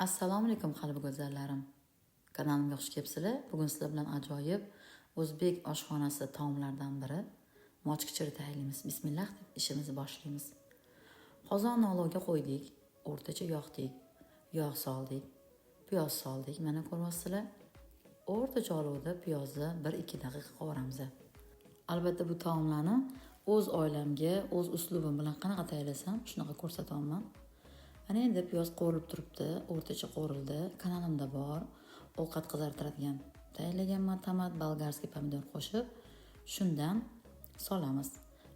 Assalomu alaykum, qalbi go'zallarim. Kanalimga xush kelibsizlar. Bugun sizlar bilan ajoyib o'zbek oshxonasi taomlaridan biri mochkichiri tayyorlaymiz. Bismillah deb ishimizni boshlaymiz. Qozonni olovga qo'ydik, o'rtacha yoqdik, yog' soldik, piyoz soldik. Mana ko'ryapsizlar. O'rtacha olovda piyozni 1-2 daqiqa qovuramiz. Albatta bu taomlarni o'z oilamga, o'z uslubim bilan qanaqa tayyorlasam, shunaqa ko'rsatyapman. Ana endi piyoz qovurilib turibdi, o'rtacha qovurildi. Kanalimda bor, ovqat qizartiradigan tayyorlaganman tomat, болгарский pomidor qo'shib, shundan solamiz.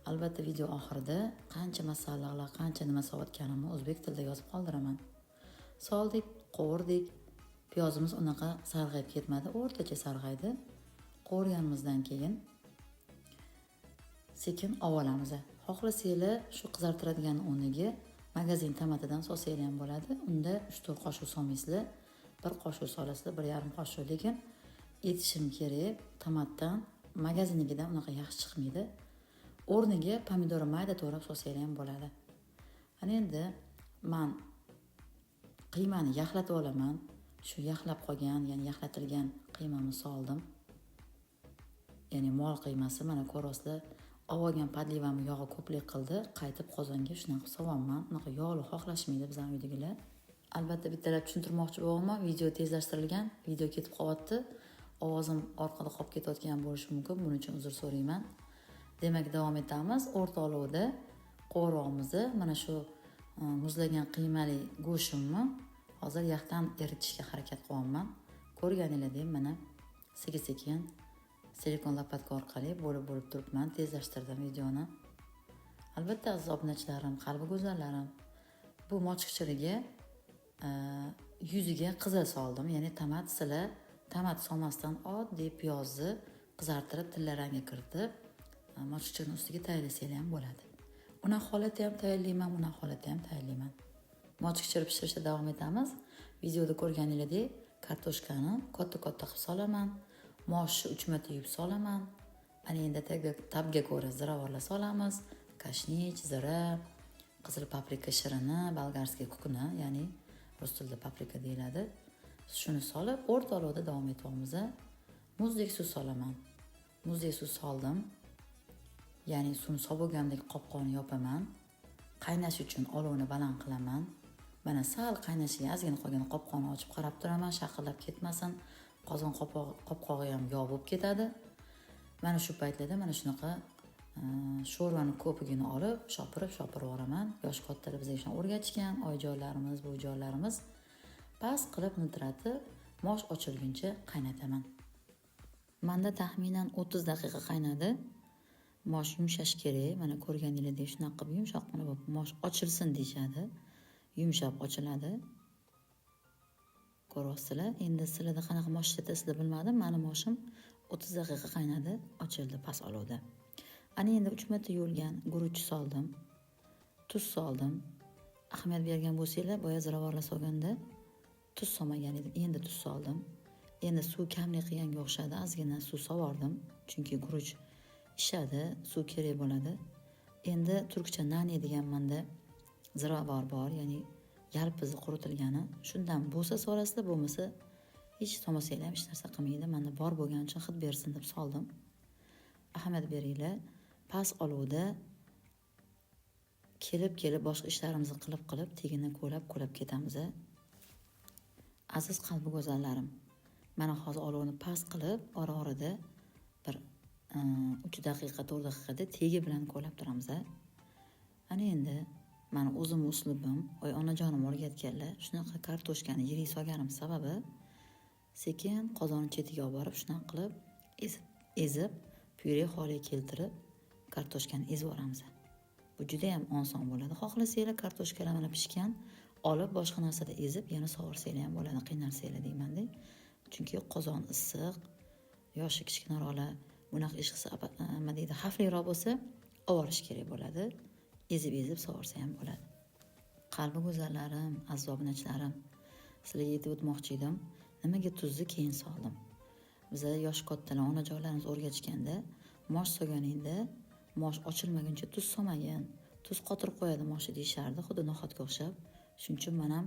Albatta video oxirida qancha masalliqlar, qancha nima solayotganimni o'zbek tilida yozib qoldiraman. Soldik, qovurdik. Piyozimiz unaqa sarg'ayib ketmadi, o'rtacha sarg'aydi. Qovurganimizdan keyin sekin olamiz. Xohlasanglar shu qizartiradigan o'rniga magazin tomatidan solsanglar ham bo'ladi. Unda 3-4 qoshiq solmaysizlar, 1 qoshiq solasizlar, 1,5 qoshiq. Lekin aytishim kerak, tomatdan magazinnikidan unaqa yaxshi chiqmaydi. O'rniga pomidorni mayda to'g'rab solsanglar ham bo'ladi. Ana endi man qiymani yaxlatib olaman. Shu yaxlab qolgan, ya'ni yaxlatilgan qiymamni soldim. Ya'ni mol qiymasi, mana ko'rasizlar, olgan подлива mni yog'i ko'plik qildi. Qaytib qozonga shunaqa qilib solyapman. Unaqa yog'li xohlashmaydi bizning uydagilar. Albatta bittalab tushuntirmoqchi bo'lyapman. Video tezlashtirilgan, video ketib qolyapti. Ovozim orqada qolib ketayotgan bo'lishi mumkin. Buning uchun uzr so'rayman. Demak, davom etamiz. O'rta olovda qovuryapmiz. Mana shu muzlagan qiymali go'shtimni hozir yaxdan eritishga harakat qilyapman. Ko'rganingizdek, mana sekin-sekin silikon lopatka orqali bo'lib-bo'lib turibman, tezlashtirdim videoni. Albatta aziz obunachilarim, qalbi go'zallarim, bu mochkichiriga yuziga qizil soldim. Ya'ni tomat, sizlar tomat solmasdan oddiy piyozni qizartirib tilla rangga kiritib, mochkichirni ustiga tayyorlasanglar ham bo'ladi. Unaqa holatda ham tayyorlayman, bunaqa holatda ham tayyorlayman. Mochkichir pishirishda davom etamiz. Videoda ko'rganingizdek, kartoshkani katta-katta qilib solaman. Moshni 3 marta yuvib solaman. Ana endi tabga ko'ra ziravorlar solamiz. Kashnich, zira, qizil paprika shirini, болгарский kukuni, ya'ni rus tilida paprika deyiladi. Shuni solib, o'rta olovda davom etyapmiz. Muzdek suv solaman. Muzdek suv soldim. Ya'ni suvni solib bo'lgandek qopqog'ini yopaman. Qaynash uchun olovni baland qilaman. Mana sal qaynashiga ozgina qolgan qopqog'ini ochib qarab turaman, shaqillab ketmasin. Qozon qopqog'i ham yog' bo'lib ketadi. Mana shu paytlarda mana shunaqa sho'rvani ko'pigini olib, shopirib-shopirib yuboraman. Yosh kattalar bizga shuni o'rgatishgan, oyijonlarimiz, buvijonlarimiz. Past qilib miltiratib, mosh ochilguncha qaynataman. Menda taxminan 30 daqiqa qaynadi. Mosh yumshash kerak. Mana ko'rganingizdek shunaqa qilib yumshoqqina bo'lib mosh ochilsin deyishadi. Yumshab ochiladi. Ko'ryapsizlar. Endi sizlarda qanaqa mosh ishlatasizlar bilmadim. Mani moshim 30 daqiqa qaynadi, ochildi past olovda. Ana endi 3 marta yuvilgan guruch soldim. Tuz soldim. Ahamiyat bergan bo'lsanglar, boya ziravorlar solganda tuz solmagan edim. Endi tuz soldim. Endi suv kamlik qilganga o'xshadi. Ozgina suv sovordim. Chunki guruch ishadi, suv kerak bo'ladi. Endi turkcha nani degan menda ziravor bor, ya'ni yalpizi quritilgani. Shundan bo'lsa solasizlar, bo'lmasa hech solmasanglar ham hech narsa qilmaydi. Menda bor bo'lgani uchun hid bersin deb soldim. Ahamiyat beringlar. Past olovda kelib-kelib boshqa ishlarimizni qilib-qilib tegini ko'lab-ko'lab ketamiz. Aziz qalbi go'zallarim, mana hozir olovni past qilib, ora-orada bir 3 daqiqa, 4 daqiqada tegi bilan ko'lab turamiz. Ana endi mani o'zim uslubim, oy onajonim o'rgatganlar, shunaqa kartoshkani yirik solganim sababi sekin qozonni chetiga olib borib, shunaqa qilib ezib, ezib pyure holiga keltirib kartoshkani ezib yuboramiz. Bu juda ham oson bo'ladi. Xohlasanglar kartoshkalar mana pishgan, olib boshqa narsada ezib yana sovursanglar ham bo'ladi, qiynalsanglar deymanda. Chunki qozon issiq, yoshi kichkinaroqlar bunaqa ish qilsa, nima deydi, xavfliroq bo'lsa, olib kerak bo'ladi. Ezib-ezib sovursa ham bo'ladi. Qalbi go'zallarim, aziz obunachilarim, sizlarga aytib o'tmoqchi edim. Nimaga tuzni keyin soldim? Biza yosh kattalar, onajonlarimiz o'rgatishganda, mosh solganingda mosh ochilmaguncha tuz solmagin, tuz qotirib qo'yadi moshni deyishardi, xuddi no'xatga o'xshab. Shuning uchun men ham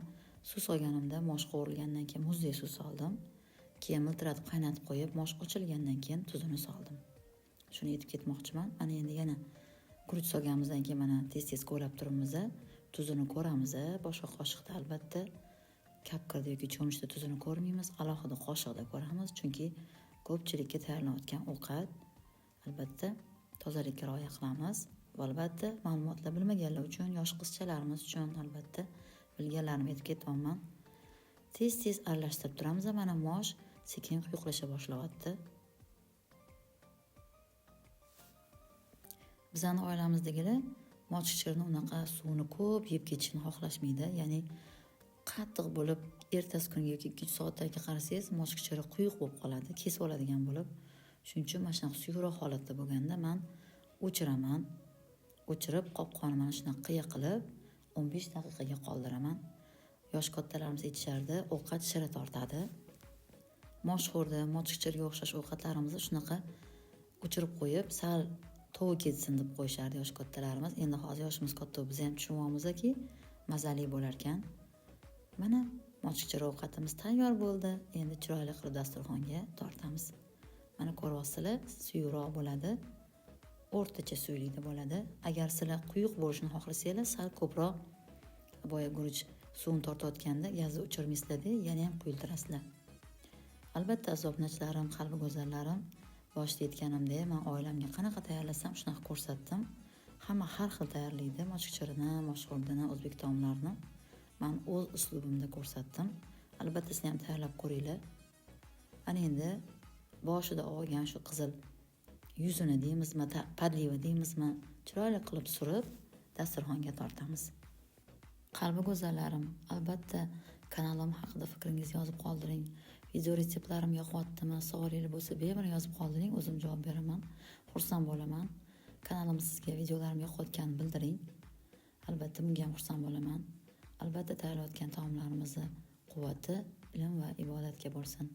Suv solganimda mosh qovurilgandan keyin muzdek suv soldim. Keyin miltiratib qaynatib qo'yib, mosh ochilgandan keyin tuzini soldim. Shuni aytib ketmoqchiman. Mana endi yana guruch solganimizdan keyin mana tez-tez kovlab turibmiz. Tuzini ko'ramiz. Boshqa qoshiqda albatta kapkirda yoki cho'michda tuzini ko'rmaymiz, alohida qoshiqda ko'ramiz, chunki ko'pchilikka tayyorlanayotgan ovqat, albatta tozalikka rioya qilamiz. Va albatta ma'lumotlar bilmaganlar uchun, yosh qizchalarimiz uchun albatta bilganlarimni aytib ketyapman. Tez-tez aralashtirib turamiz. Mana mosh sekin quyuqlasha boshlayapti. Bizani oilamizdagilar moshkichirni unaqa suvini ko'p yeb ketishini xohlashmaydi. Ya'ni qattiq bo'lib, ertasi kunga yoki 2-3 soatdan keyin qarasangiz, moshkichiri quyuq bo'lib qoladi, kesib oladigan bo'lib. Shuning uchun mana shunaqa suyuqroq holatda bo'lganda men o'chiraman. O'chirib, qopqoni mana shunaqa qiya qilib 15 daqiqaga qoldiraman. Yosh kattalarimiz aytishardi, ovqat shira tortadi. Moshxo'rda, moshkichirga o'xshash ovqatlarimizni shunaqa o'chirib qo'yib, sal tovi ketsin deb qo'yishardi yosh kattalarimiz. Endi hozir yoshimiz katta, biz ham tushunyapmizki, mazali bo'lar ekan. Mana moshkichir ovqatimiz tayyor bo'ldi. Endi chiroyli qilib dasturxonga tortamiz. Mana ko'ryapsizlar, suyuqroq bo'ladi. O'rtacha suyuqlikda bo'ladi. Agar sizlar quyuq bo'lishini xohlasanglar, sal ko'proq boya guruch suvini tortayotganda gazni o'chirmaysizlar-da, yana ham quyultirasizlar. Albatta aziz obunachilarim, qalbi go'zallarim, boshida aytganimdek, men oilamga qanaqa tayyorlasam shunaqa ko'rsatdim. Hamma har xil tayyorlaydi, moshkichirini, moshxo'rdini, o'zbek taomlarini. Men o'z uslubimda ko'rsatdim. Albatta sizlar ham tayyorlab ko'ringlar. Ana endi boshida olgan shu qizil yuzini deymizmi, podliva deymizmi, chiroyli qilib surib dasturxonga tortamiz. Qalbi go'zallarim, albatta kanalim haqida fikringizni yozib qoldiring. Video retseptlarim yoqyaptimi, savolingiz bo'lsa bemalol yozib qoldiring, o'zim javob beraman. Xursand bo'laman. Kanalim sizga videolarim yoqayotganini bildiring. Albatta bunga ham xursand bo'laman. Albatta tayyorlayotgan taomlarimizni quvvati ilm va ibodatga bo'lsin.